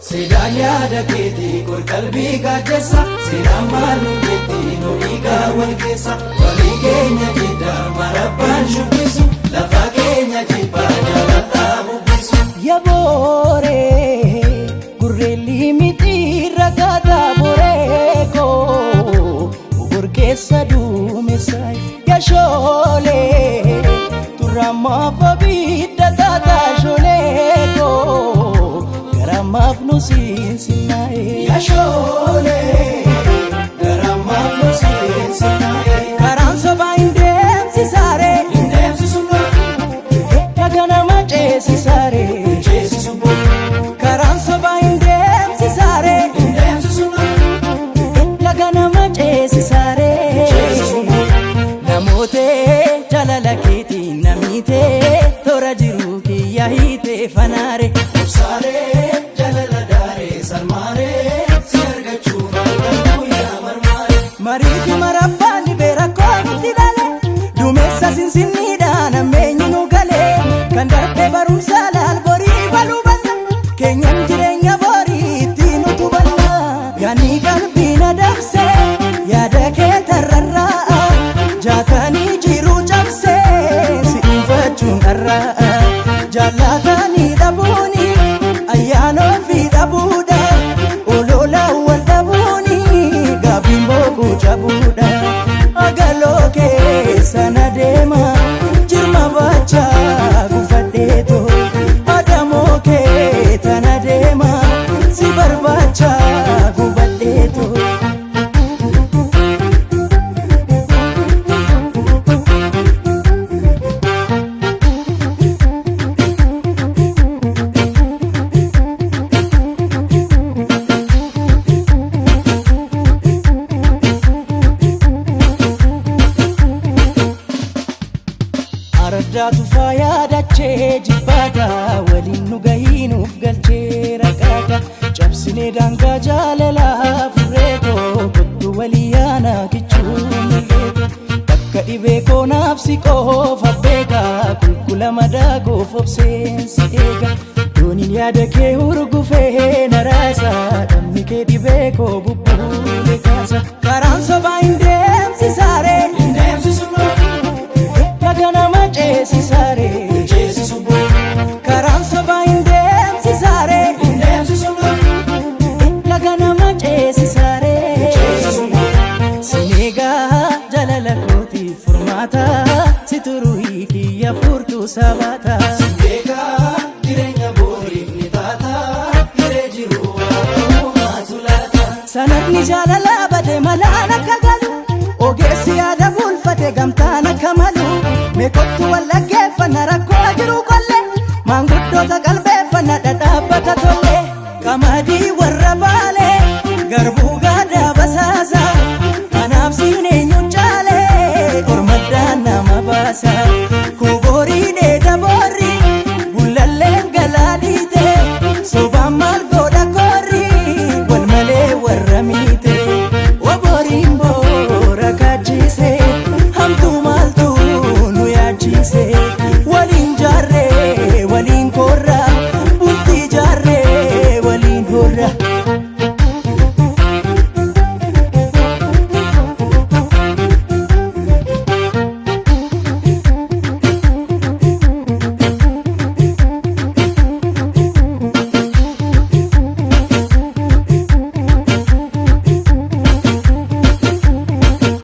Seedaan yaada keetii qorqalbii gaachessa seedaan maal nu jetti nu dhiigaa wal keessa walii keenya jiddaa marabbaan shubbisu lafa keenya jibbaa jaalataa bubbisu. Yabooree gurreelli mitiirra gaataa boreekoo ogorkeessa duumessa yashoolee turamaaf abidda taataa shooleekoo garamaaf nu siinsinnaa'e. Yashoolee garamaaf nu siinsinnaa'e. Karaan sobaa hin deemsisaaree Hin deemsisu dhaga nama ceesisaaree. ceesisu Karaan sobaa hin deemsisaaree. hin deemsisu Laga nama ceesisaaree. Namoota jaalala keetiin namiitee toora jiru kiyya hiitee fanaare. Ibsaalee jaalala daaree sarmaaree si argachuuf halkan guyyaa marmaaree. Marii fi marabbaan dhibee rakkoo nutti dhale. Dumeessa sinsinniidhaan ammeenyi nu galee. Kan darbee barumsa laal borii baluu banna. Keenyan jireenya borii ittiin utubanna. Yaani qalbii na dabsee yaada kee tarrarraa. Jaatanii jiru cabsee si dhuunfachuun dharraa. Jaallatanii dhabuuni ayyaana ofii dhabuudha. Olola wal dhabuuni gaaffiin boquu cabuudha. Agaloo keessa na deema jirma baachaa gufadheeto. Adamoo kee tana deema si barbaachaa gubadheeto. Ardaatu faayaa dachee jibbaata waliin nu gahiinuuf galchee raqaata cabsinee daangaa jaalalaa furreetoo kottu walii yaana kichuu mirreeto bakka dhibee koonaaf si qofa beeka qulqulla madaa koof obseensi eega dooniin yaada kee hurgufee na raasa dhamni kee dhibee koo bubbuule kaasa karaan sobaa hin deemsisaaree. Hin deemsisu Laga nama ceesisaaree. ceesisu Karaan sobaa hin deemsisaaree. hin deemsisu Laga nama ceesisaaree. Sineegaa jaalala kootiif furmaata si turuu kiyya furtuu sabaata. Beekaa jireenya boriif ni taata hiree jiru waaqummaatu laata. Sanadni jaalalaa bade malaan akka galu ogeessi yaada bulfate gamtaan akka malu meeqottu wal dhaggeeffanna rakkoo jiru qolle maanguddoota qalbeeffanna dhadhaabbata tolle.